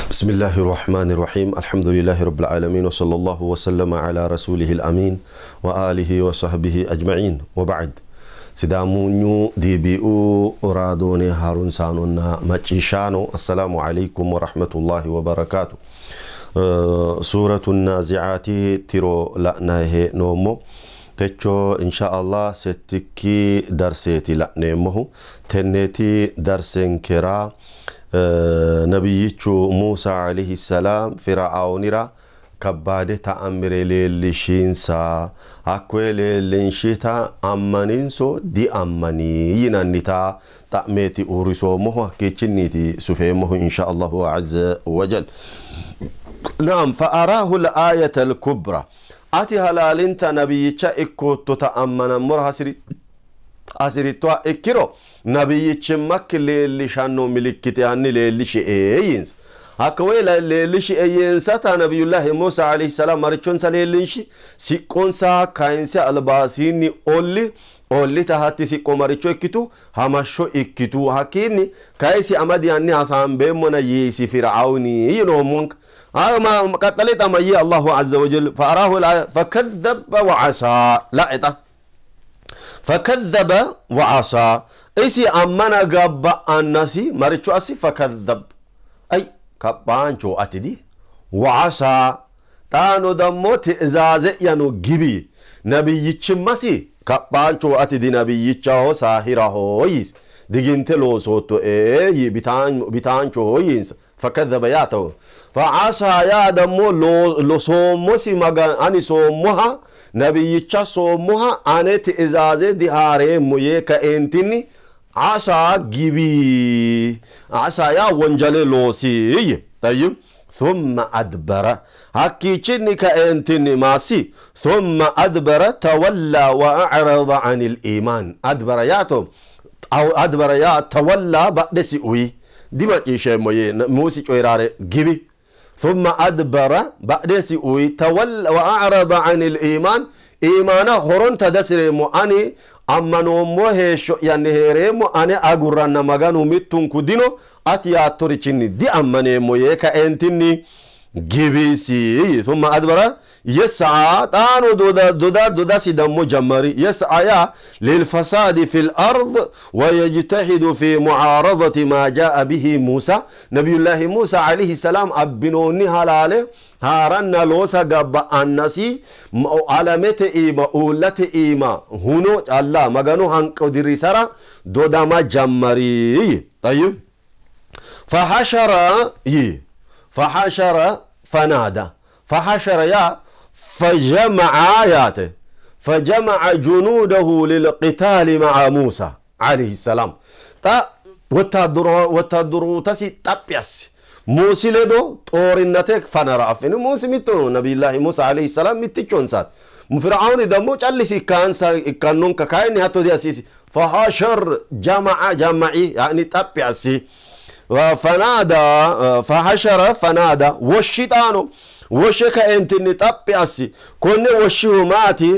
بسم الله الرحمن الرحيم. الحمد لله رب العالمين، وصلى الله وسلم على رسوله الأمين وآله وصحبه أجمعين، وبعد. سدامونيو دي بي او رادوني هارون سانونا ماتشيشانو. السلام عليكم ورحمة الله وبركاته. سورة النازعات تيرو لأناه نومو تچو إن شاء الله ستكي درسيتي لأنه تنتي درسن كرا نبيچو موسى عليه السلام فرعونرا كبادة تأمر للشينسا أكوي للشيتا أمانينسو دي أماني ينانيتا تأميتي أورسو مهو كيتشنيتي سفيمه إن شاء الله عز وجل. نعم. فأراه الآية الكبرى. أتي هلالنت نبيچا إكوتو تأمنا مرحسري أسرتوا إكيرو نبيچ مك للشانو ملكتي عني للشي هكوي للشي إينسا نبي الله موسى عليه السلام مرچون سليلنشي سيكونسا كاينسا الباسيني أولي أولي تهاتي سيكو مرچو إكتو همشو إكتو هكيني كايسي أمدي عني حسان بيمونا يسي فرعوني ينومونك ما قتلت أما الله عز وجل. فأراه فكذب وعصى. لا فكذب وعصى إسي أمنا قب الناسي مرچو أسي فكذب أي كبانچو أتدي وعصى تانو دمو تئزازي ينو جبي نبي يتشمسي كبانچو أتدي نبي يتشاهو ساهره يس ديجنت لو صوتو إيه بتانچو هوينس فكذب ياتو فعصى يا دمو لو صومسي مغان أني صومها نبي يتشا صومها أني تئزازي دهاري ميكا انتني عصى جبي عصى يا ونجلي لوسي. طيب ثم أدبر هكيتشني كأنتني ماسي ثم أدبر تولى وأعرض عن الإيمان. أدبر ياتو أو أدبر يا تولى بعد سوي دي ما تيشي موسي شويراري جبي ثم أدبر بعد سوي تولى وأعرض عن الإيمان. إيمانا هرون تدسر مؤني أما نومه شو يعني هرمو أنا أقولنا مغانو ميتون كدينو أتيا توريتشيني دي أما نمويه كأنتني جبيسي. ثم أدبر يسعى تانو دودا دودا دودا سيدمو جمري يسعى للفساد في الأرض ويجتهد في معارضة ما جاء به موسى. نبي الله موسى عليه السلام أبنوني هلاله هارنا لوسا قب النسي علامة إيما أولة إيما هنو الله مغانو هنكو دريسارا دودا ما جمري. طيب فحشر فحشر فنادى فحشر يا فجمع آياته فجمع جنوده للقتال مع موسى عليه السلام. تا وتدرو تسي تبيس موسى لدو طورنتك فنرى فين موسى ميتو نبي الله موسى عليه السلام ميتشون سات فرعون دمو چلسي كان كانون كاين هاتو دي اسيسي فحشر جمع جمعي يعني تبيسي فنادى فحشر فنادى والشيطان وشك انتني تبيسي كون وشيو ماتي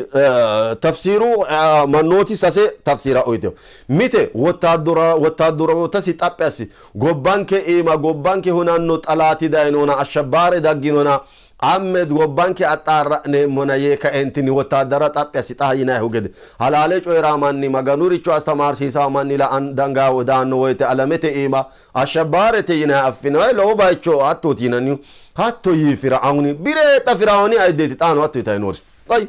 تفسيرو منوتي ساسي تفسير اويتو ميته وتادرا تسي تبيسي غوبانك ايما غوبانك هنا نو طلاتي داينونا الشبار دغينونا عمد غوبانك اطارني منايه انتني وتادرا تبيسي تاينا هوگد حلاله چويراماني مغانوري چو استمار سيساماني لا ان دنگا ودانو ويته علمته ايما الشبارته ينا افينو لو بايچو اتوتينانيو هاتو يي فرعوني بيرتا فرعوني ايديتي تانو اتو تاينور. طيب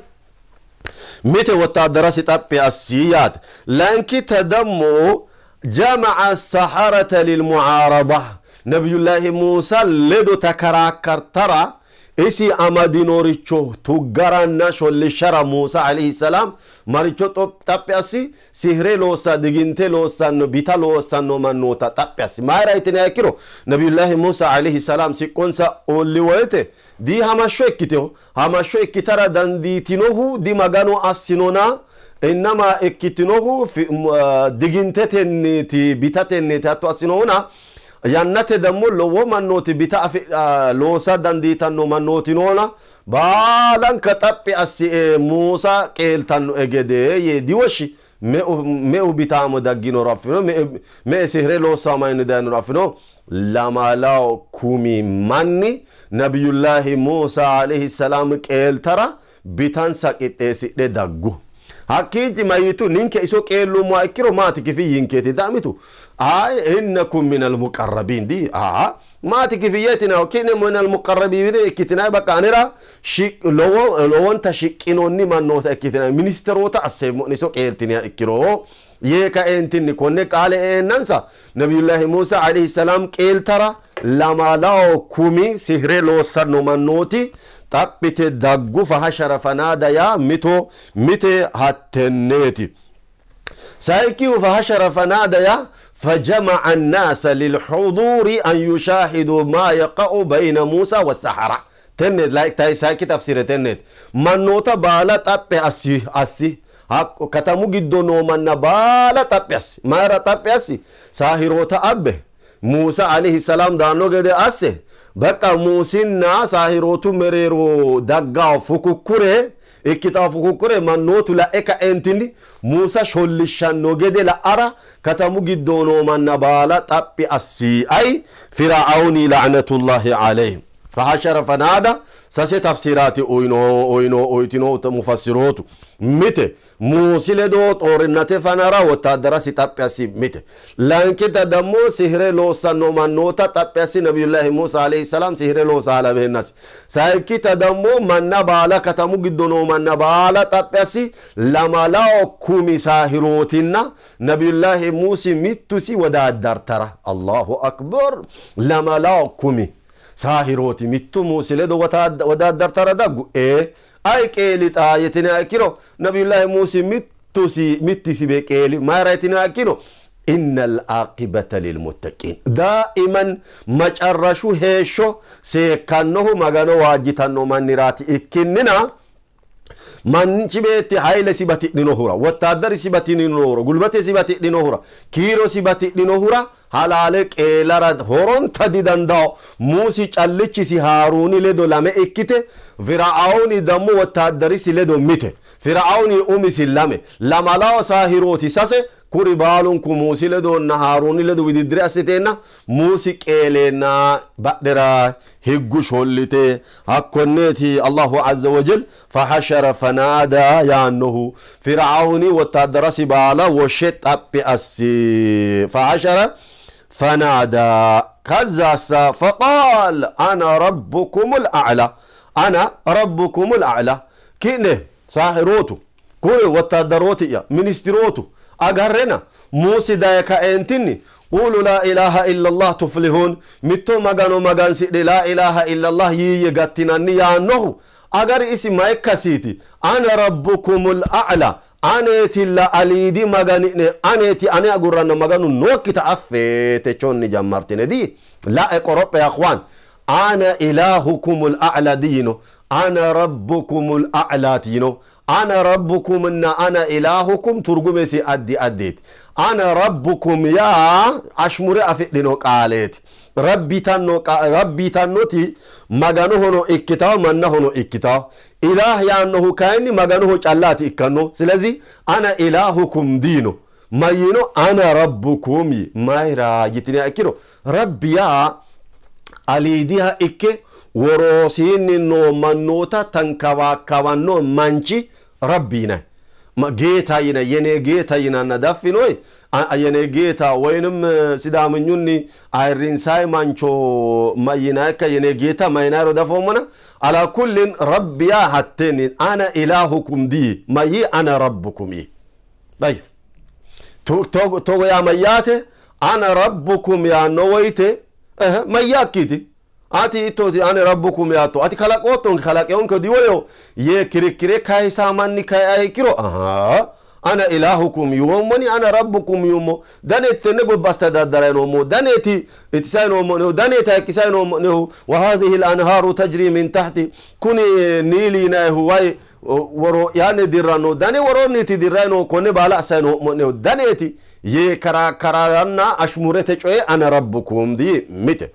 متى وتادرا ستابي السيات لانكي تدمو جمع السحرة للمعارضة. نبي الله موسى لدو تكراكر ترى إسي أمدينوريتشو تغرانا شولشرا موسى عليه السلام ماريتشو تابياسي سهري لوسا ديجنتي لوسا نبيتا لوسا نومانوتا تابياسي ما رايتني أكيرو نبي الله موسى عليه السلام سيكونسا أولي ويته دي همشو إكتو همشو إكتارا دانديتينوهو دي مغانو أسينونا إنما إكتينوهو في ديجنتي تنتي بيتا تنتي أتو أسينونا yannate dammo lowo mannooti bita loosa dandiitanno mannooti noona baalanka xaphi assie Muusa qeeltanno gede yee diwoshi meu bitaamo dagginoro affino me sihre loossa mayni dayinoro affino Lamalawo kumi manni Nabiyullaahi Muusa alayhi salaam qeeltara bitansa qixxeessidhe daggu. Hakkiichi mayitu ninke iso qeellummoha ikkiro maati kifiyinkeeti xa'mitu. Ay innakum minal muqarrabiin di aa maati kifiyyeetina ki'ne minal muqarrabiin ikkitinay bakka anera lowo lowonta shiqqinoonni mannoota ikkitinay ministeroota asseemmo'ne iso qeeltiniha ikkiro yee kaeentinni konne qaale eennansa Nabiyullaahi Muusa alayhi salaam qeeltara lamalawo kumi sihire loossanno mannooti xaphite daggu. Fahashara fanaada yaa mito mite hattenneeti. Sayikkihu fahashara fanaada yaa فجمع الناس للحضور أن يشاهدوا ما يقع بين موسى والسحرة. تنت لايك تاي سايكي تفسير تنت منوتا بالا تابي أسي أسي katamu giddo noo manna baala xaphi assi. Mayira xaphi assi? Saahiroota abbe Muusa alayhi salaam daanno gede asse bakka Muusinna saahirootu mereero daggaa fukukkure ikkitaa fukukkure mannootu la'e ka'eentinni Muusa shollishshanno gede la'ara katamu giddo noo manna baala xaphi assi. Ay Fir'auni la'natullahi alayhi. Fahashara fanaada sase tafsiraati uyino uyitino mufassirootu. Mite Muusi ledo xoorinnate fanara wottaaddarasi xaphi assi mite. Lankita dammo sihire loossanno mannoota xaphi assi Nabiyullaahi Muusa alayhi salaam sihire loosa halabeennasi. Sayikkita dammo manna baala katamu giddo noo manna baala xaphi assi lamalawo kumi saahirootinna Nabiyullaahi Muusi mittusi wadaaddartara. Allahu akbar. Lamalawo kumi saahirooti mittu Muusi ledo wadaaddartara daggu. Ay qeeli xaa yetiniha ikkiro Nabiyullaahi Muusi mittusi mittisi be qeeli. Mayira yetiniha ikkiro innal aqibata lilmuttaqin. Daa'iman macarrashu heeshsho seekkannohu Magano waajjitanno manniraati ikkinnina manchi beetti haylesi batidhinohura wottaaddarisi batidhinohura gulbatesi batidhinohura kiirosi batidhinohura halaale qeelara horonta didandao. Muusi callichisi Haaruuni ledo lame ikkite Fir'auni dammo wottaaddarisi ledo mite Fir'auni umisi lame lamalawo saahirooti sase kuri baalunku Muusi ledonna Haaruuni ledo wididdire assiteenna Muusi qeeleenna badhera higgu shollite. Hakkonneeti Allahu azza wa jal fahashara fanaada yaannohu Fir'auni wottaaddarasi baala woshshe xaphi assi. Fahashara فنادى كزاسا فقال أنا ربكم الأعلى. أنا ربكم الأعلى. كينه ساحروتو كوري وتادروتي يا منستروتو أغرنا موسى دايكا انتني قولوا لا إله إلا الله تفلحون متو مغانو مغان سيدي لا إله إلا الله يي يا نو أغر إسي مايكا سيتي أنا ربكم الأعلى أنيتي لا أليدي مغاني أنيتي أنا أقرنا مغانو نوكي تأفيت تشوني جمرتني دي لا أقرب يا أخوان أنا إلهكم الأعلى دينو أنا ربكم الأعلى دينو أنا ربكم إن أنا إلهكم ترجمسي أدي أديت أنا ربكم يا أشمر أفئلنو قالت ربي تنو ربي تنوتي مغانو إكتاو منه إكتاو إله يانه كايني مغانو چالاتي إكانو سلازي أنا إلهكم دينو ما ينو أنا ربكم ما يراجتني أكيرو ربي يا aliidiha ikke worosiinni noo mannoota tankawakkawanno manchi rabbi yinay geeta yinay yene geeta yinanna daffinoy yene geeta woynim sidaaminyunni ayirrinsaay mancho mayinayikka yene geeta mayinayro dafoommona ala kullin rabbi yaa hatteeni ana ilaahukum dii mayi ana rabbukum yi طيب togo yaa mayyaate ana rabbukum yaanno woyte mayyaakkiti ati ittoti ani rabbukum yaatto ati kalaqoottonke kalaqeonke diwoyo yee kirikire kayisaamanni kay ikkiro aha ana ilahukum yuummoni ana rabbukum yuummo daneeti tenne gobba astadaddaray noommo daneeti itisay noommonehu daneeti hayikkisay noommonehu wa hadhihi al anhaaru tajri min tahti kuni niili yinayihu way woro yaane dirranno dane woroonniti dirray noo konne baala assay noommonehu daneeti yee karakararanna ashmurete coye ana rabbukum di mite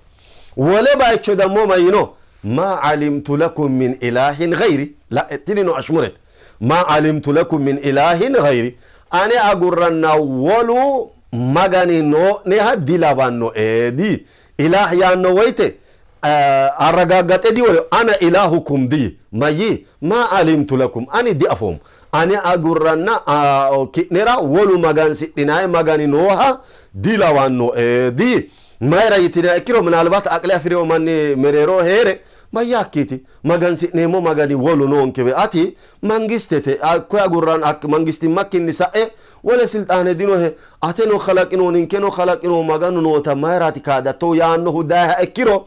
wole bayicho dammo mayino ma alimtu lakum min ilahin ghayri la tinino ashmurete ma alimtu lakum min ilahin ghayri ane agurranna wolu magani noo'neha dilawannoe di Ilaah yaanno woyte arragaaggaxe diwole ana ilaahukum di mayyi ma alimtu lakum ani diafoommo ane agurranna ki'nera wolu magansidhinayi magani nooha dilawannoe di mayira yitiniha ikkiro minalbat aqle afirewo manni mereero heere mayyaakkiiti magansi'neemmo magani wolu noonkewe ati mangistete hakkoye agurran mangistimmakkinni sa'e wole silxaane dinohe ateno kalaqino ninkeno kalaqino maganu noota mayiraati kaadatto yaannohu dayiha ikkiro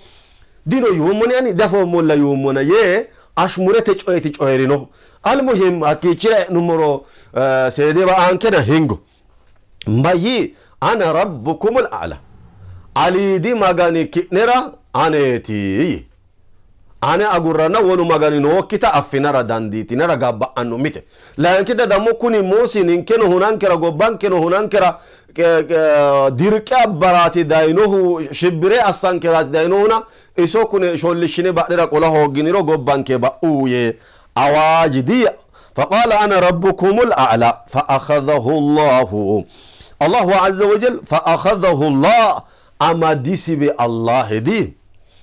dino yuummoni ani dafoommolla yuummona yee ashmurete coyeti coyrinohu. Almuhim hakkiichira e'nummoro seedeba aankena hingo mayyi ana rabbukumul a'la aliidi magani ki'nera aneeti yii. Ane agurranna wolu magani nookkita affinara dandiitinara gabba'anno mite. Layinkita dammo kuni Muusi ninkeno hunankera gobbankeno hunankera dirqe abbaraati dayinohu shibbire assankeraati dayinohuna iso kune shollishshine badhera qola hoogginiro gobbanke ba'u yee awaaji diya. Faqaala ana rabbukumul a'la fa akhadhahu Allahu Allahu azza wa jal fa akhadhahu Allah amadisi be Allah di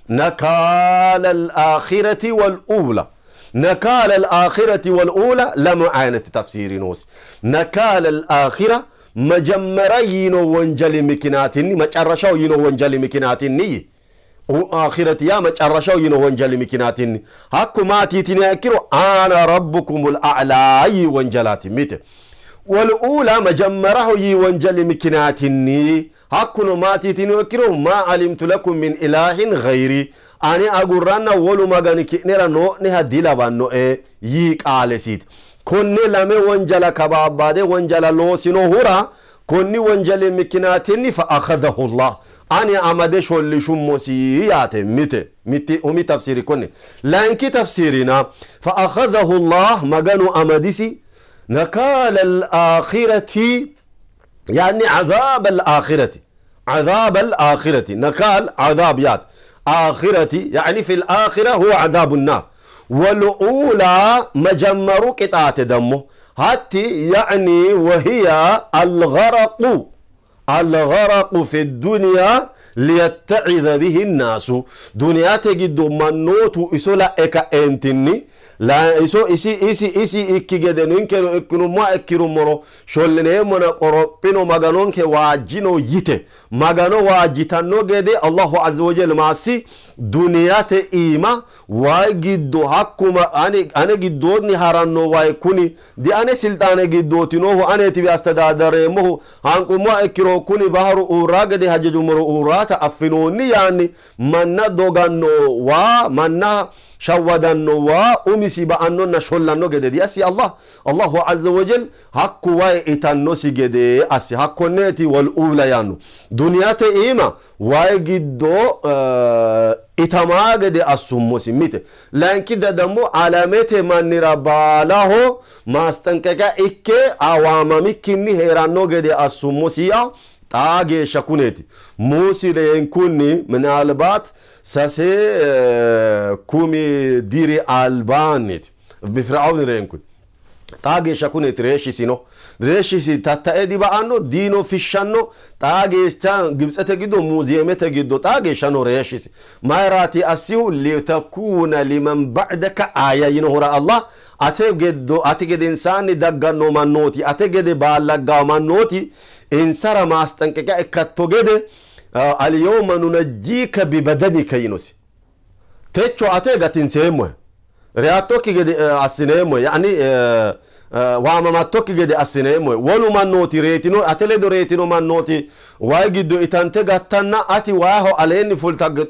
نكال الآخرة والأولى. نكال الآخرة والأولى لم عينة تفسير نوس. نكال الآخرة مجمرة ينو ونجل مكناتني مجرشاو ينو ونجل مكناتني آخرة يا مجرشاو ينو ونجل مكناتني هكو ما تيتني أكرو أنا ربكم الأعلى يي ونجلاتي ميت. والأولى مجمره يي ونجل مكناتني هكو ما تيتني أكرو ما علمت لكم من إله غيري أنا أقولنا ولو ما غني كنرا نو نها دلابانو إيه يك آلسيت كوني لمي ونجل كبابادي ونجل لوسينو هورا كوني ونجل مكناتني فأخذه الله أنا أمد شو شموسيات ميت ميت أمي تفسيري كوني لأنك تفسيرنا فأخذه الله مغانو أمدسي نكال الآخرة يعني عذاب الآخرة عذاب الآخرة نكال عذاب يات آخرة يعني في الآخرة هو عذاب النار والأولى مجمر قطعة دمه هاتي يعني وهي الغرق الغرق في الدنيا ليتعظ به الناس دنيا تجد منوت إسولا إكا إنتني لا إسو إسي إسي إسي إكي جدنين كانوا إكنو ما إكيرو مرو شولنه من قربينو مغانون كواجينو يته مغانو واجيتانو جدي الله عز وجل ماسي دنيا تإيما واجدو حكما أنا جدوني هرانو وايكوني دي أنا سلطان جدوتينو أنا تبي أستدادرمه هانكو ما إكيرو كوني بحر أوراق دي هججو مرو أوراتا أفنوني يعني منا دوغانو وا منا شودانو وا أمسي بأنو نشولانو جدي أسي الله الله عز وجل حق واي إتانو سجدي أسي حق نتي والأولى يانو دنيا تإيما واي جدو إتما جدي أسمو سميت لأن كده دمو علامة من رباله ما استنكك إك عوامي كني هيرانو جدي أسمو سيا تاجي شكونتي موسي لينكوني من البات ساسي كومي ديري البانيت بفرعون لينكون تاجي شكونت ريشي سينو ريشي سي تاتايدي بانو دينو فيشانو تاجي ستان جبسته جدو موزيمته جدو تاجي شانو ريشي سي ما راتي اسيو لتكون لمن بعدك آية ينهر الله أتي جدو أتي جد إنسان دغنو منوتي أتي جد بالغا منوتي إنسان ما استنكك إكتوجد اليوم ننجيك ببدنك ينوسي تيتشو أتي تنسيمه رياتوكي جد أسينيمه يعني وما ما توكي جد أسينيمه ولو ما نوتي ريتينو أتلدو ريتينو ما نوتي واجدو إتانتي غتنا أتي واهو عليني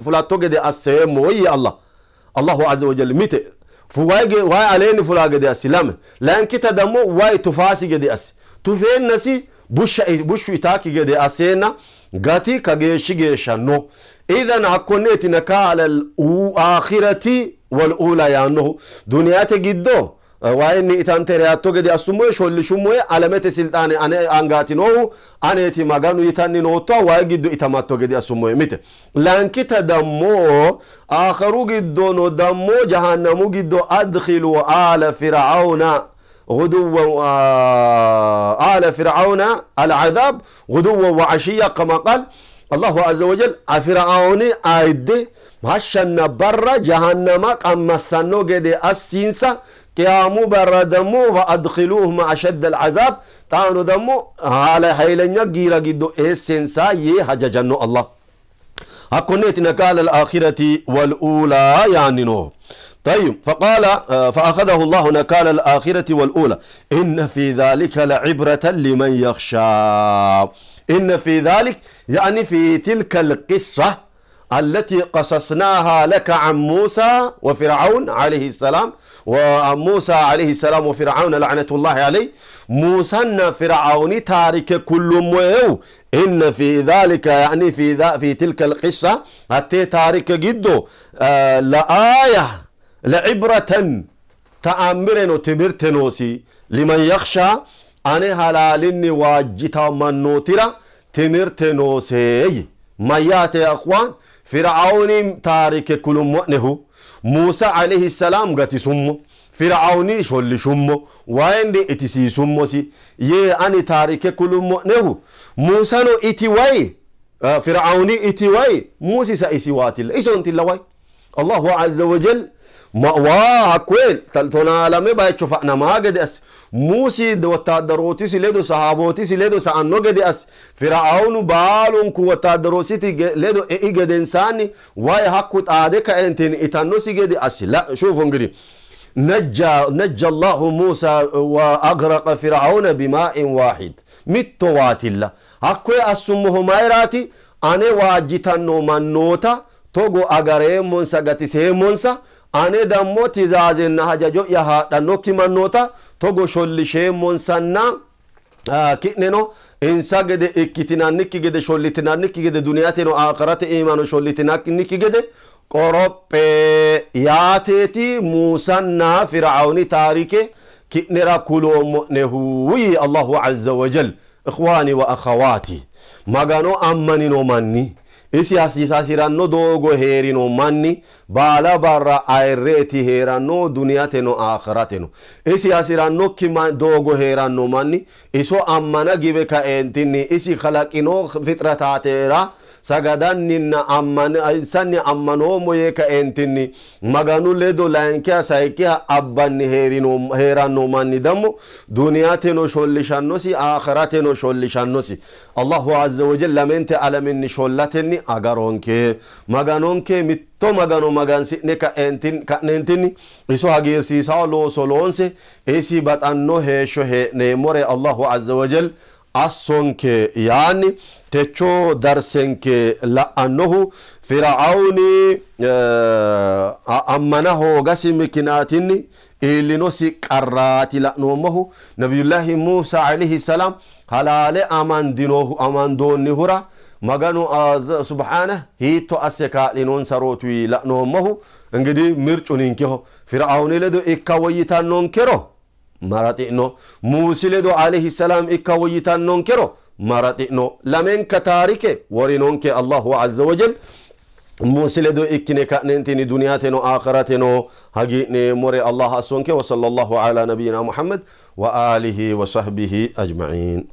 فلاتو جد أسيمه يا الله الله عز وجل ميت فواجي واي عليني فلا جد أسلام لأن كتا دمو واي تفاسي جد أس تفين نسي بوش إتاكي جد أسينا غاتي كجيش جيشانو إذن هكونيت نكال الآخرة والأولى يانه دنيا تجدو وإني إتانتي رياتو جدي أسموه شو شموه علامة سلطان أنا أنغاتينو أنا تي مغانو يتاني نوتو واجدو إتاماتو جدي أسموه ميت لأن كتا دمو آخرو جدو نو دمو جهنمو جدو أدخلوا آل فرعون غدوا آل فرعون العذاب غدوا وعشية كما قال Allahu azza wajal Firaauni ayidde hashshanna barra jahannama qammassanno gede assinsa. Qiyaamu barra ደግሞ ፈአድኪሉሁም አሸደ ልዓዛብ xaano ደግሞ ኃይለኛ giira giddo eessensa yee hajajanno Allah. Hakkonneeti nakaala alaakhirati waluulaa yaanni noohu. طيب، فقال فأخذه الله نكال الآخرة والأولى. إن في ذلك لعبرة لمن يخشى. إن في ذلك يعني في تلك القصة التي قصصناها لك عن موسى وفرعون عليه السلام، وعن موسى عليه السلام وفرعون لعنة الله عليه، موسى فرعون تارك كل مو. إن في ذلك يعني في تلك القصة حتى تارك جدو لآية لعبرة تأمرن تمرتنوسي لمن يخشى أنا هلالني واجتا منوترا تمرتنوسي. ميات يا أخوان، فرعون تارك كل مؤنه، موسى عليه السلام قتسمه، فرعوني شل شمه وين اتسي سمسي يه أني تارك كل مؤنه، موسى نو اتواي فرعوني اتواي موسى سايسي واتل إسون تلواي. الله عز وجل مأواه كويل تلتنا لم بايتشو فأنا ما قد أس موسى وتادروتي لدو صحابوتي لدو سأنو قد أس فرعون بالون كو وتادروسي لدو إي قد إنساني واي حقو تادك أنتين إتانوسي قد أس. لا شوفوا انقري نجى الله موسى وأغرق فرعون بماء واحد متوات الله حقو أسمه مايراتي أنا واجتنو منوتا توغو أغريمونسا غتسيمونسا ane dammo tizaazenna hajajo'ya haadhannokki mannoota togo shollisheemmonsanna ki'neno insa gede ikkitinannikki gede shollitinannikki gede duniyateno aakhirate iimano shollitinannikki gede qorophe yaateeti Muusanna Fir'auni taarike ki'nera kuloommo'nehu yii Allahu azza wa jal. Ikhwaani wa akhawaati, Magano ammanino manni isi hasiisasiranno doogo heerino manni baala barra ayirreeti heeranno duniyateno aakhirateno. Isi hasirannokki doogo heeranno manni iso ammana gibe kaeentinni isi kalaqino fixrataateera sagadanninna insanni ammanoommo yee kaeentinni Maganu ledo layinkiha sayikkiha abbanni heeranno manni dammo duniyateno shollishannosi aakhirateno shollishannosi. Allahu azza wa jalla lamente alaminni shollatenni agaronke. Maganonke mitto Magano magansi'ne ka'neentinni iso hagiirsiisawo looso loonse isi baxanno heeshsho hee'neemmore Allahu azza wa jal assonke yaanni techo darsenke la'annohu Fir'auni ammana hoogasi mikinaatinni iillinosi qarraati la'noommohu. Nabiyullahi Muusa alayhi salam halaale amandoonnihura Maganu subhaanahu hiitto asse kaa'linonsarootu la'noommohu. እንግዲህ ምርጩ ninkeho Fir'auni ledo ikka woyyitannonkero maraxi'no, Muusi ledo alayhi salam ikka woyyitannonkero maraxi'no. Lamenka taarike worinonke Allahu azza wa jal. Muusi ledo ikkine ka'nentini duniyateno akhirateno hagi'neemmore Allah assonke. Wa sallallahu ala nabiyyina Muhammad wa alihi wa sahbihi ajma'in.